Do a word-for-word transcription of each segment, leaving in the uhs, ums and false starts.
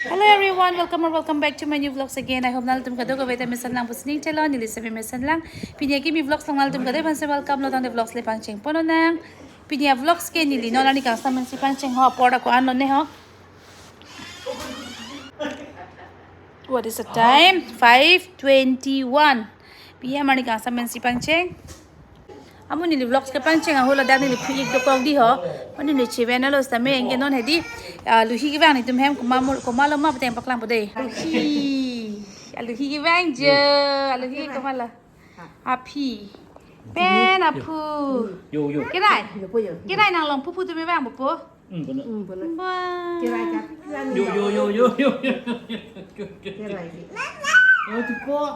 Hello everyone, welcome or welcome back to my new vlogs again. I hope nanglitum kadokave ta mesen lang pusi ning chelo, neli semi mesen lang. Pini akimi vlogs along nanglitum kadokave aphansi welcome lo, tangte vlogs le pangcheng pon lonang. Pini avlogs ke neli non arni kangsam pensi pangcheng ho, apor ako-an lone ho. What is the time? Five twenty-one P M arni kangsam pensi pangcheng. Amu neli vlogs kepangcheng ahut ladak neli phi-ik dokok di ho. Amu neli cheven alo sitame, anke non hedi, ah, aluhi kevang, netum hem komat mo, komat lo ma pateng paklangpo dei. Aluhi. Aluhi kevang je. Aluhi komat lo? Aphi. Pen aphu. Yo, yo. Kerai. Kerai nang long phu phu tumi vangpo po. Hmm, benar. Hmm, benar. Wah. Kerai kat. Yo, yo, yo, yo, yo, yo. Kerai. Oh, itu kok.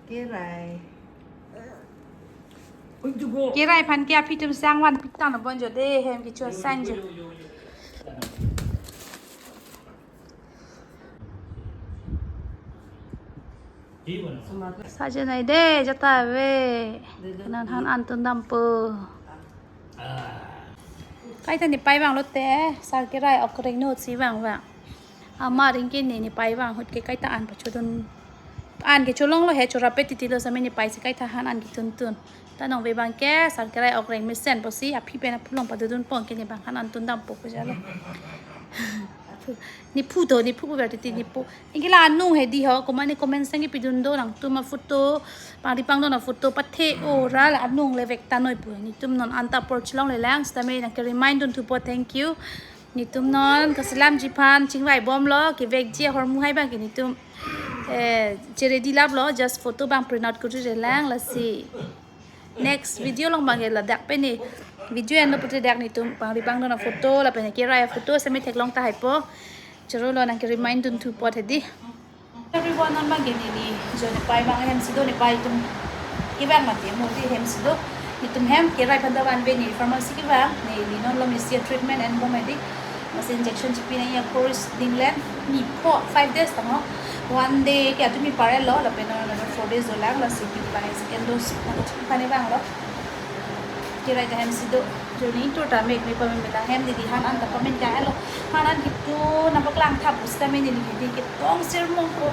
Kerai. Oh, itu kok. Kerai aphan ke aphi atum sang van pitang lo bon jo de, hem kecho sang jo. Sajenai de, jata ave. Nan han an tun dampo. Kaita nepai vanglote, sar kerai okreng no si vang vang. Amat ring ke ne nepai vang ahut ke kaita an pachodun. An kecholong lo he, chorap pe titi lo sitame nepai si kaita han an ketun tun. Ta nong ve abang ke sar kerai okreng mesen pusi aphi pen aphu along padodun pon ke ne abang han an tun dampo ko jalo. Nephu to, nephu ko berarti nephu. Anke la anung hedi ho, komat ne comment sang kepidun do, nangtum aphoto, pangri pangdon aphoto pathe ora, la anung le vek ta noi pu. Netum non anta apor chelongle lang, sitame nang ke remind dunthupo, thank you. Netum non kaselamji aphan chingvai bomlo, kevekji ahormu hai abang ke netum, eh, che ready laplo, just photo abang print out kuri re lang, lasi next video along abang ke ladak pen ne video enlo pute dak netum pangri pangdon aphoto lapen kerai aphoto sitame theklong tahai po. Choro lo, nang ke remind dunthupo hedi. Everyone, non abang ke neli jo nepai abang hem si do, nepai atum kevang mati mo di hem si do. Netum hem kerai aphan ta vanve, ne pharmacy kevang, neli non lo misi treatment enbom hedi. Mas injection chipi nangji a-course dinglen ni pho five days tang ho. One day ke atum mi parallel lo, lapen another four days dolang, lasi pi pa second dose nangkachiphan vanglo. Kerai ta hem si do. Journey tour ta mek mek pame lang, hem neli han an ta pamen ka-elo. Han an ketun nangpaklang tha pusitame neli hedi ketong sirmong ko.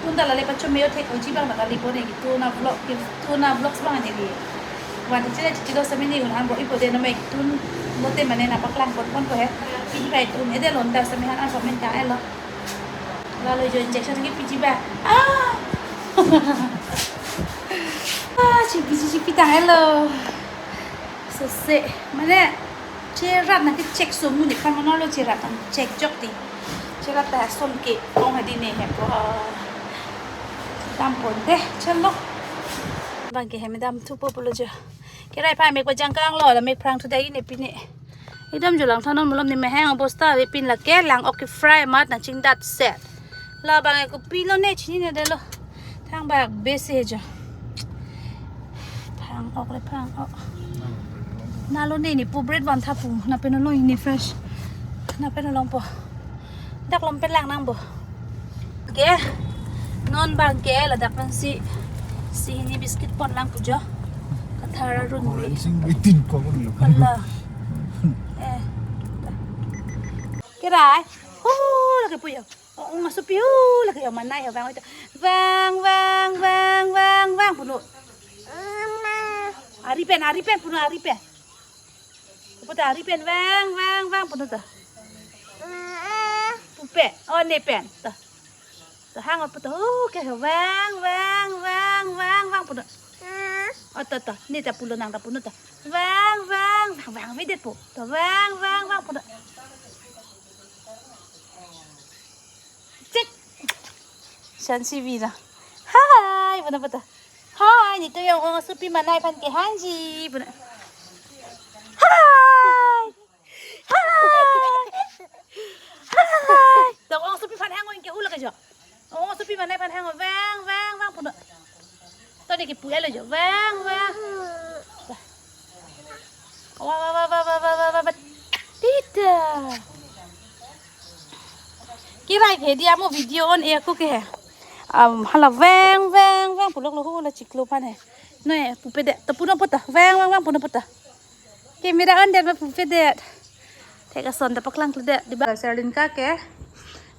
Tun ta lale pacho meyo thek oji abang ta kalipo ne ketun avlog, ketun avlogs abang neli. Wan chile chichilo sitame ne un han bo ipo de no mek tun bote mane nangpaklang pon pon ko he. Pini pai tun ede lonta sitame han an pamen ka-elo. Lalo jo injection kepiji ba. Ah! Ah, chipiji chipi tang-elo. Sose, mane, cherat nangke check so mu nephan mane lo cherat nang check jok ti. Cherat ta som ke, tong hedi ne he po. Dam pon de, chalo. Abang ke hem damthupo pulo jo. Kerai aphan mek pajang kanglo, la mek phrang thu dai ne pine. Ekdom jo langtha non malom ne mehang abosta ave, pin lake lang ok ke fry amat nangchingdat set. La abang ke kopilo ne chinine delo. Thangbak besi he jo. Phang ok le phang ok. Nalo ne ne pu bread van tha pu, na pen lo ne fresh. Na pen longpo. Dak lom pen lang nang bo. Ke, non abang ke ladak pensi, si hini biscuit pon lang pu jo. Kathar arun. Orange sing bitin ko pon lo. Ala. Eh. Kerai. Hu, lake pu jo. Oh, masuk pi hu, lake jo manai ho vang itu. Vang, vang, vang, vang, vang, puno. Ari pen, ari pen, puno ari pen. Puta ari pen, vang, vang, vang, puno ta. Pupe, oh, ne pen, ta. Ta hang apa ta? Oh, ke vang, vang, vang, vang, vang, puno. Oh, ta, ta, ne ta pulo nang ta puno ta. Vang, vang, vang, vang, vedet po. Ta vang, vang, vang, puno. Cek. Shansi vira. Hai, puno puta. Hai, netum ong-ong asopi manai aphan kehangji, puno. Hai. Hai. Hai. Tong ong asopi aphan hang, ong ke hula ke jo. Ong asopi manai aphan hang, vang, vang, vang, puno. To ne kepu-elo jo. Vang, vang. Wah, wah, wah. Tita. Kerai ke dia mo video on e aku ke. Am, hala vang, vang, vang, pulok lo hu la chiklo aphan he. No e, pupe det. Ta puno puta. Vang, vang, vang, puno puta. Camera on det ma pupe det. Thek ason ta paklang kle det. Di ba Serlin ka ke.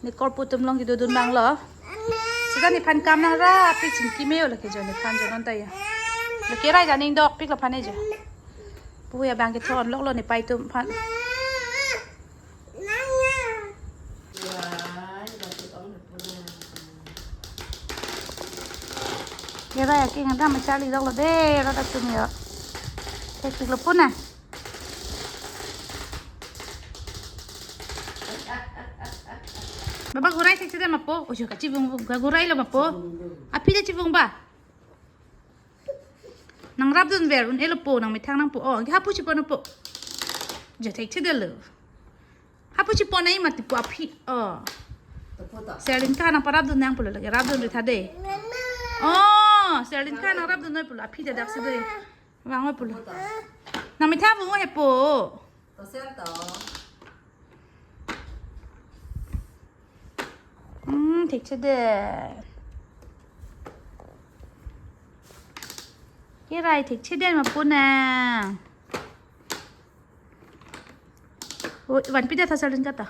Ne korpu atum along kedodun abang lo. Seta nephan kam nangrap-ik chingki me-o lake jo nephan jo non ta ya. Lake rai janing dok pik laphan e jo. Pu ya abang kethon loklo nepei atum aphan. Kera ya king ada machali dok lo de, rata tum yo. Kekik lo puna. Baba gurai thekthedet ma po. Ojo kachivung vung, gurai lo ma po. Aphi ta chivung ba. Nangrapdun ver un-elo po, nangmethang nangpo. Oh, hapu chipon po. Jo thekthedetlo. Hapu chipon ai mati po aphi. Oh. Serlin ka nangparapdun nang pulo lake, rapdun ri tha de. Oh, Serlin ka nangrapdun noi pulo aphi ta daksi de. Vang oi pulo. Nangmethang vung he po. Hmm, thekthedet. Kerai thekthedet ma puna. Oh, vanpi ta tha Serlin ka ta.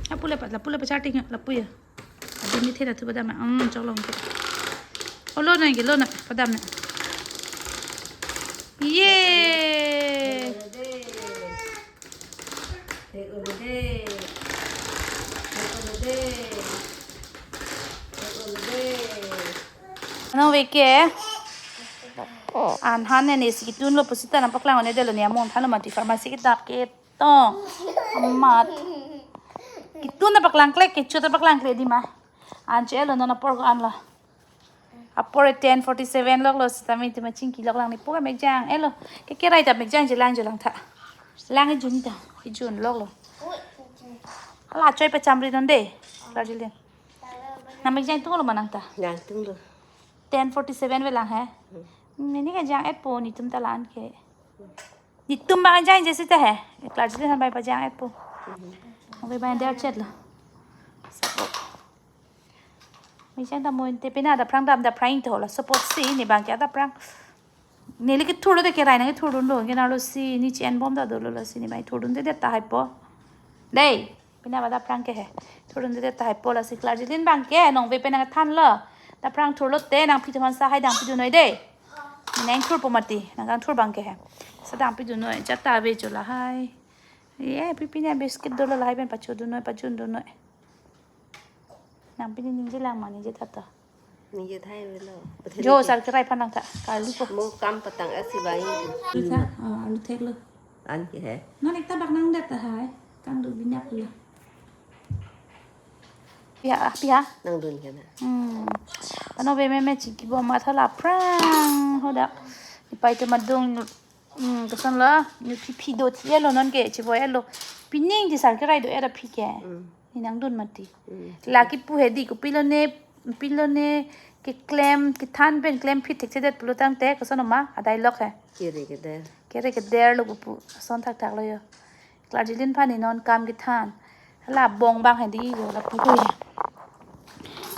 Lapu le pat, lapu le pat charting, lapu ya. Adi ni theda thu badam, hmm, cholong ke. Oh, lo na ke, lo na, padam na. Ye. Nangveke. An han ne si ketun lo pusita nangpaklang one delo ne among than lo mati pharmacy kedap ke tong. Amat. Ketun ta paklang kle, kecho ta paklang kle di ma. An che lo non apor ko an lo. Apor ten forty-seven loklo sitame ti ma chingki loklang ne po ka mekjang elo. Ke kerai ta mekjang je lang je lang tha. Lang ejun ta, ejun loklo. Hala choi pacham ri non de. Klarjilin. Nang mekjang tunglo ma nang ta. Nang tunglo. Ten forty-seven ve lang he. Hmm. Nini kejang et po netum ta la-an ke. Netum abang jang je sita he. Klarjilin han bai pajang et po. Hmm. Oke bai der chet lo. Sabo. Mejang ta mo inte pina adaphrang dam adaphrang to laso apotsi ne abang ke adaphrang. Neli kethurlo de kerai nangkethurdunlo, kenarlo si ne chen bom ta dolo lasi ne abang thurdundedet tahai po. Dei, pina ba adaphrang ke he. Thurdundedet tahai po lasi Klarjilin abang ke nangve pen nangthanlo. Adaphrang thurlote nangphi atum aphan sahai dam pidun noi de. Nangthur po mati, nangkangthur abang ke he. Sa dam pidun noi, jat ta ave cho lahai. Ye, pi pina biscuit dolo lahai pen pachodun noi, pajundun noi. Nang pini ningje lang ma ningje tha to. Ningje thai velo. Jo sar kerai aphan nang tha. Karlu ko. Mo kam patang asi bai. Lu tha, ah, alu thek lo. An ke he. Non ekta bak nangdet tahai. Kangduk binyak lo. Piha, piha. Nangdun ke na. Hmm. Ano be meme chingki bom matha la aphrang. Hoda. Nepei te madung. Hmm, koson lo, ne phi phi do thi elo non ke, chevoi elo. Pining ti sar kerai do era phi ke. Hmm. Ne nangdun mati. Hmm. Lake pu he di, kopilo ne, pilo ne, keklem, kethan pen klem phi thekthedet pulo tangte, koson ma, adai lok he. Kere keder. Kere keder lo pu, son thakthak lo yo. Klarjilin aphan ne non kam kethan. La bong abang he di yo, lapu hui.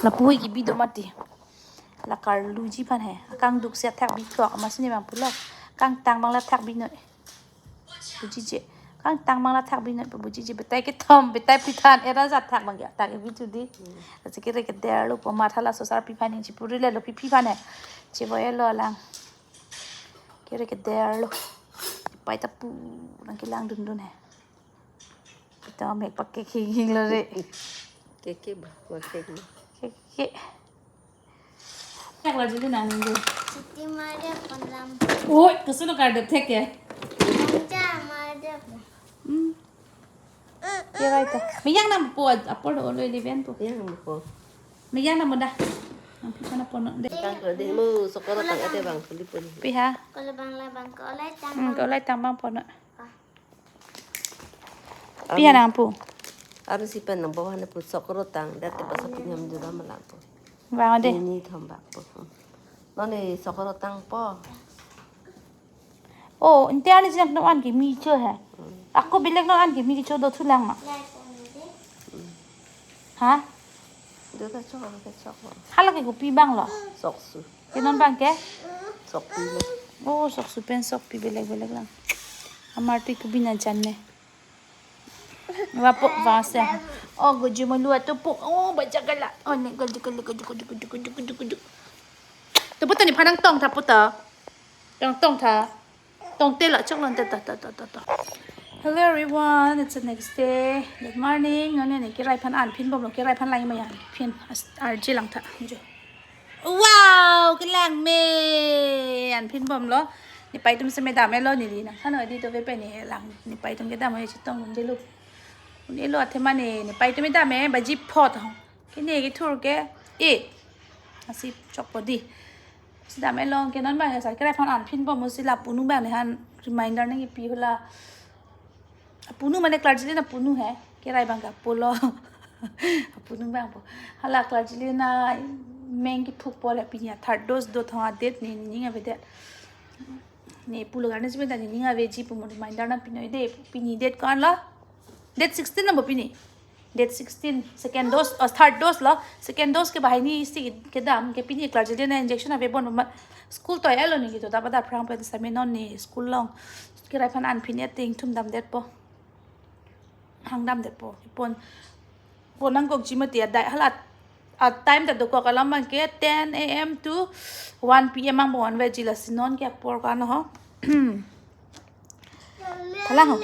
Lapu hui kebi do mati. La karluji aphan he. Kangduk si athak bi kok, amatsi ne abang pulo. Kangtang abang la thak bi noi. Bujije. Kangtang abang la thak bi noi, bujije. Betai kethom, betai pithan, era jat thak abang ya. Thak bi tu di. Lasi kere keder lo, po matha laso sarpi aphan ne chipuri le lo pipi aphan he. Chevoi elo lang. Kere keder lo. Pai ta pu, nangkelang dundun he. Kita mek pakai kiki lo re. Keke ba, pakai ma. Keke. Yak la juli nang nunggu. Siti Maria kolam. Oi, koson lo kardep thek ya. Manja Maria. Hmm. Kera ita. Meyang nam po apor do lo eleven po. Yang nam po. Meyang nam da. Nang phi kana pono de. Tang ko de mo sokoro tang ate abang kuli pon. Piha. Kalau bang la bang ko olai tang. Hmm, ko olai tang abang pono. Piha nang pu. Aru si pen nang bawa na pu sokoro tang, dati basa pinyam jura malang pu. Bang de. Ini thom bak pu. Noni sokoro tang po. Oh, inte ani jinak no an kimi cho he. Ako bilek no an kimi cho do thu lang ma. Ha? Dota chok, dota chok. Hala ke kopi bang lo. Soksu. Ke non bang ke? Sokpi le. Oh, soksu pen sokpi belek belek lang. Amar ti kopi na jan ne. Wa po, wa se. Oh, guji mulu atu po. Oh, baja gala. Oh, ne guji, guji, guji. Tupo ta nephan nangtong tha po ta. Tong, tong tha. Tongte la choklo ta, ta, ta, ta, ta, ta. Hello everyone, it's the next day. Good morning. Nonke ne kerai aphan an pin bomlo, kerai aphan lang ma an pin. As-, arje lang tha. Jo. Wow, kelang me. An pin bomlo. Nepei atum si me dam-etlo neli nang. Hano di to ve pe ne lang. Nepei atum kedam-et chetong bomdelo. Un-elo athema ne, nepei atum me dam-et baji phot hong. Kene kethur ke, e. Asi chokpo di. Si dam-etlo ke non ba he sa kerai aphan an pin bomlo si la punu abang nephan reminder nangkepi hala. Apunu mane Clargilin apunu he. Kerai abang ke apolo. Apunu abang po. Hala Clargilin ameng kephukpo le pini a third dose do thong a date ne nening avedet. Ne pulo karne si penta nening aveji pu mo reminder nangpinoi de. Pini date ko-an lo? Date sixteen lo bo pini. Date sixteen, second dose, oh, third dose lo. Second dose ke banghini isi kedam ke pini Clargilin injection ave bon ma school to-etlo ne kito, ta pada aphrang pen same non ne school along. Kerai aphan an pin-et te ingthum damdetpo. Hang damdetpo. Pon, pon nangkokji mati adai hala. A time ta dokok alam abang ke ten A M to one P M angbong anveji, lasi non ke apor ko-an ho. Hala ho.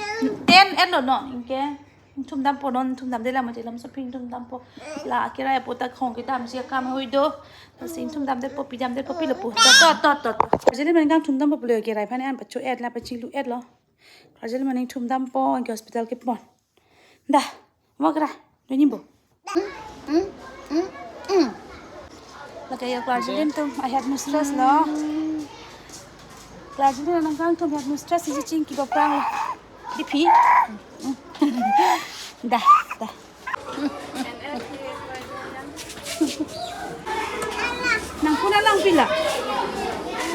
Ten-etlo non, anke ingthum dampo, non ingthum damde la mati lam so pin ingthum dampo. La kerai apo ta khong kedamji akam hoi do. Lasi ingthum damdetpo, pi damdetpo, pilo po. To, to, to, to, to. Jeli men kangthum dampo pulo kerai aphan an pacho-et la pachinglu-etlo. Clargilin men ingthum dampo, anke hospital kepon. Da, mo kra, doni bo. Lake yo Clargilin atum, a headmistress lo. Clargilin nangkangthum headmistress isi chingki ba prang lo. Di phi. Da, da. Nangpuna lang pila.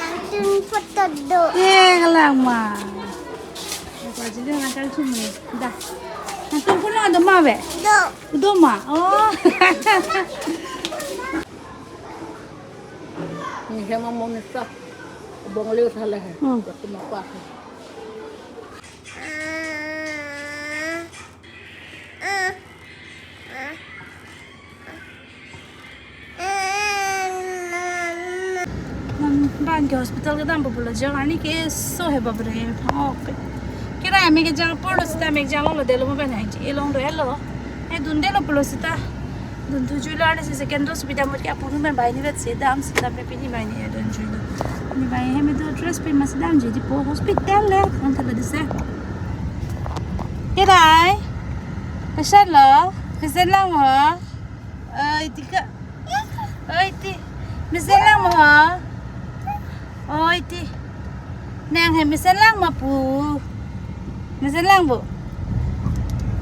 Nangtum photo do. Eh, kalang ma. Clargilin nangkangthum ni. Da. Nangtum puna do ma ve? Do. Do ma. Oh. Ni hema monisa. Bongle uthale he. Hmm. Waktu mapa he. Nang abang ke hospital kedampo pulo jang arni keso he bapre, phang-ok. Kerai ame kejang apor lo seta, ame kejang longlo detlo mo pen hai. E long do-etlo. E dundelo pulo seta. Dunthu juilo arni si second dose pi dampo ke apunu pen banghini vet si dam seta, me pini banghini e dun juilo. Pini banghini hem do dress pen masi damji di po hospital le. Ang tala dise. Kerai. Patient lo. Patient lang mo. Oi, ti ka. Oi, ti. Mesen lang mo ha? Oi, ti. Nang he mesen lang ma pu. Mesen lang bo.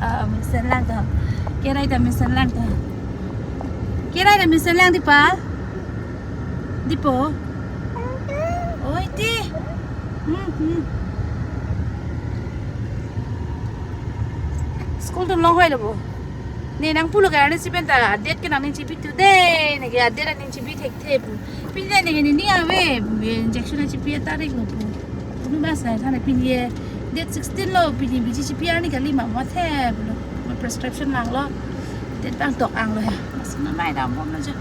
Ah, mesen lang to. Kerai ta mesen lang to. Kerai ta mesen lang di pa? Di po. Oi, ti. Hmm, hmm. School atum long hoi lo bo. Ne nangpulo ke arni si penta date ke nangning chipi tu de, ne ke date nangning chipi thekthe pu. Pini ne ke nening ave, injection nangchipi atarik lo pu. Punu bas na thane pini ye date sixteen lo, pini biji chipi arni kali ma mathe pulo. Ma prescription lang lo. Date bang tok ang lo ya. Mas na mai dam bom lo je.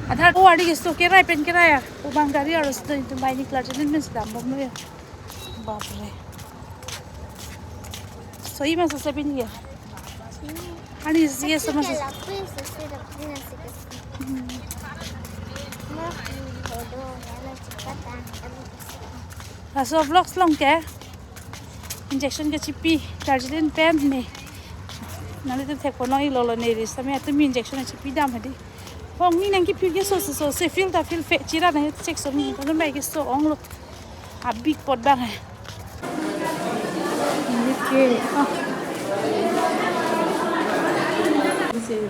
Athar ko arni ke so kerai pen kerai ya. Ko bang gari aro so itum banghini Clargilin men si dam bom lo ya. Bapre. So, ima so seven ya. Ani si so mas. Laso vlogs long ke. Injection kechipi, Clargilin pen ne. Nanglitum thekpon-iklo lo ne ri sami atum injection chipi dam hadi. Hong ni nangkepi ke so so so se feel ta feel fe chira na check so ni to bai ke so ong lo. A big pot bang hai. Ini ke, ah. Ini sih,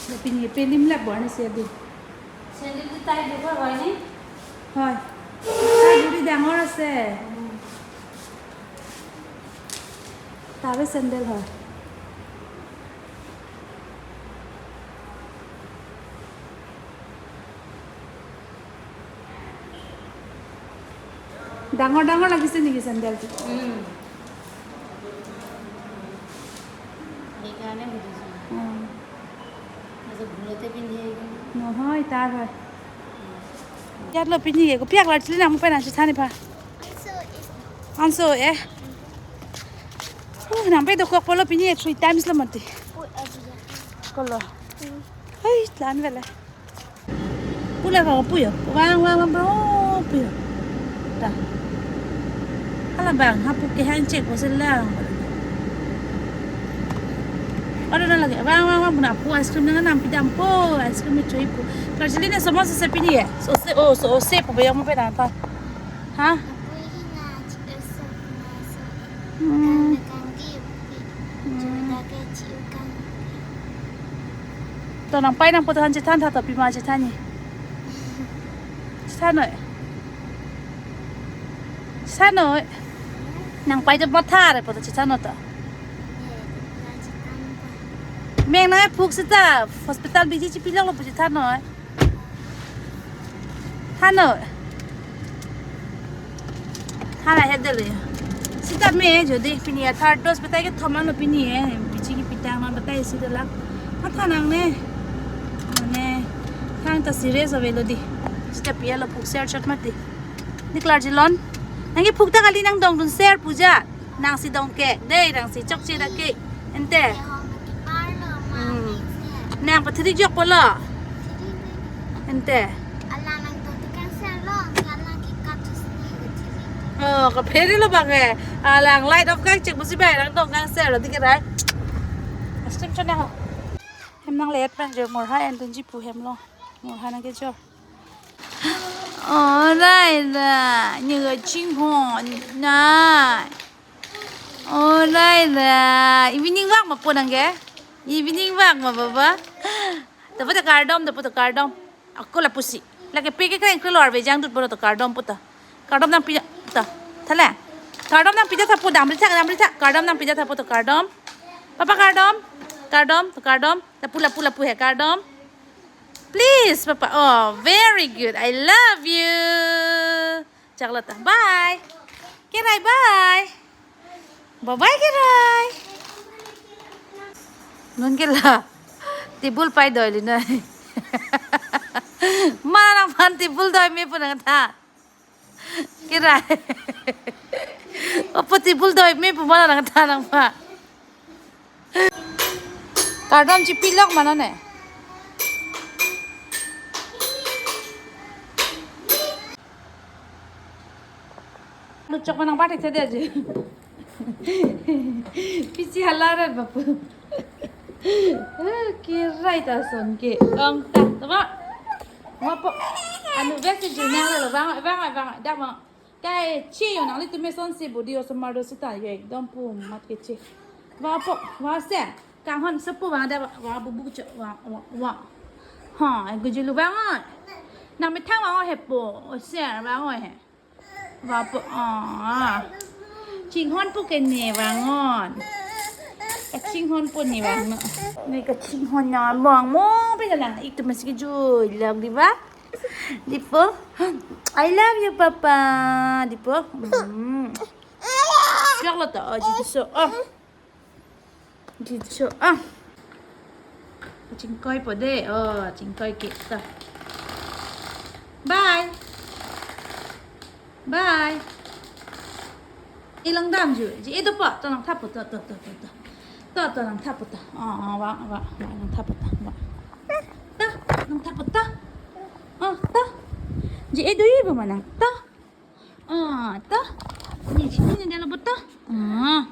tapi ini pelim lah bukan sih, aduh. Sandal itu tai buka, Wak, ini? Hoi. Tai buri dangor ase. Tabe sandal hoi. Dangor dangor lagise niki sandal tu? Hmm. Hmm. Nohoi, tar hoi. Yatlo pini ke, kopi aklar chili nang pen nangchethan ipha. Anso eh. Uh, nang pe dokok polo pini three times lo mati. Kolo. Hai, tlan vele. Pula ka puyo. Vang vang vang bro puyo. Ta. Hala bang hapu kehang chek ko selang. Ada na lagi. Vang vang vang puna pu ice cream nang nam pidam po. Ice cream ni choi po. Karjili na semua sese pini ya. So se oh so se po bayang mo pe nang ta. Ha? Hmm. To nangpai nangpo ta han chethan tha to pima chethan ni. Chethan noi. Chethan noi. Nangpai to matha re po to chethan noi to. Meng nang phuk seta hospital biji chipilong lo po chethan noi. Hano. Hala het dele. Sita me jodi pini ya third dose betai ke thoman lo pini eh. Bichi kepitang ma betai si delak. Matha nangne. Mane thang ta serious ave lo di. Sita pia lo phuk ser chot mati. Di klar jilon. Nangkephuk ta kali nang dongdun ser puja. Nangsi dong ke. Dei nangsi chokche da ke. Ente. Hmm. Nang pathidik jok polo. Ente. Oh, kaphere lo bang eh. Alang light off kang chek musi bai nang dong kang ser lo di ke rai. Astim chon nang. Hem nang let pen jo morha en dunji pu hem lo. Morha nang kejor. Orai ra, ni kachinghon na. Orai ra, evening walk ma po nang ke? Evening walk ma baba? Tapo ta kardom, tapo ta kardom. Ako lapusi. Lake pe ke kreng krelo arve jangdut bolo ta kardom puta. Kardom nangpi ta. Thala. Kardom nangpi ta tha po damri tha damri tha. Kardom nangpi ta tha po ta kardom. Papa kardom. Kardom, ta kardom. Lapu lapu lapu he kardom. Please, Papa. Oh, very good. I love you. Chaklo ta. Bye. Kerai, bye. Bye bye, Kerai. Non ke la. Table pai doi li noi. Ma nangphan table doi me pu nang tha. Kerai. Opo table doi me pu ma nang tha nangphan. Kardom chipilok mane ne. Luchok manang batik tha dia ji. Pisi halaran bapu. Kerai ta son ke. Ong ta, tama. Mapo. Anu vek si jina lo bang bang bang dak bang. Kai chi yo nanglitum me son si budi osomar do sita yo ekdom pu mat ke chi. Wa po, wa se. Kanghon sepu wa da wa bubu cho wa wa wa. Ha, gujilu bangon. Nang methang wa he po, o se bangon he. Wa po, ah. Chinghon po ke ne bangon. Kachinghon po ne bangon. Ne kachinghon na bang mo pe na. Itum masih kejui lang di ba? Dipo, I love you, Papa. Dipo, hmm. Piak lo to, oh, jidi so, oh. Jidi so, oh. Chingkoi po de, oh, chingkoi kita. Bye. Bye. Ilang dam ju, ji edo po, to nang thapo, to, to, to, to, to. To, to nang thapo, to. Oh, oh, wa, wa, wa, nang thapo, to, wa. To, nang thapo, to. Oh, to. Ji edo ibo mana, to. Ah, to. Ni, sini ni dalam betul. Ah.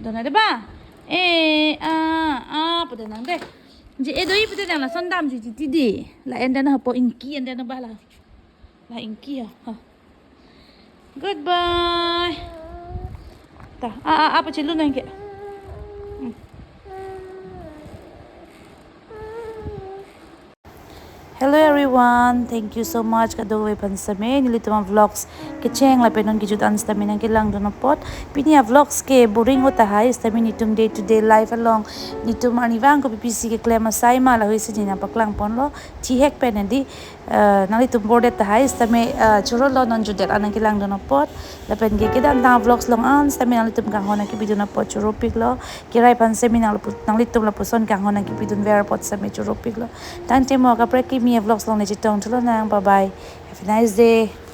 Dona de ba. Eh, ah, ah, pada nang de. Ji edo ibo de nang la son dam ju titi de. La enda na hapo ingki enda na bala. La ingki ya. Ha. Goodbye. Ta, ah, ah, apa chelun nang ke? Hmm. Hello everyone, thank you so much kadokave aphan sitame nelitum vlogs kecheng lapen non kejut an sitame nangkelang dun apot. Pini a vlogs ke boring hota hai sitame nelitum day to day life along nelitum arnivang kopi pisi keklem asai ma lahei si nangpaklang ponlo. Thihek pen di Uh, nanglitum bordet tahai sitame, uh, choro lo non judet anang kelang dun apot. Lapen ke kedamtang vlogs along an sitame nanglitum kanghon nangkepidun apot choro piklo. Kirai aphan sitame nanglapu-, nanglitum lapuson kanghon nangkepidun ver apot sitame choro piklo. Tangte mo kaprek kimi vlogs along le chetong thulo nang. Bye bye. Have a nice day.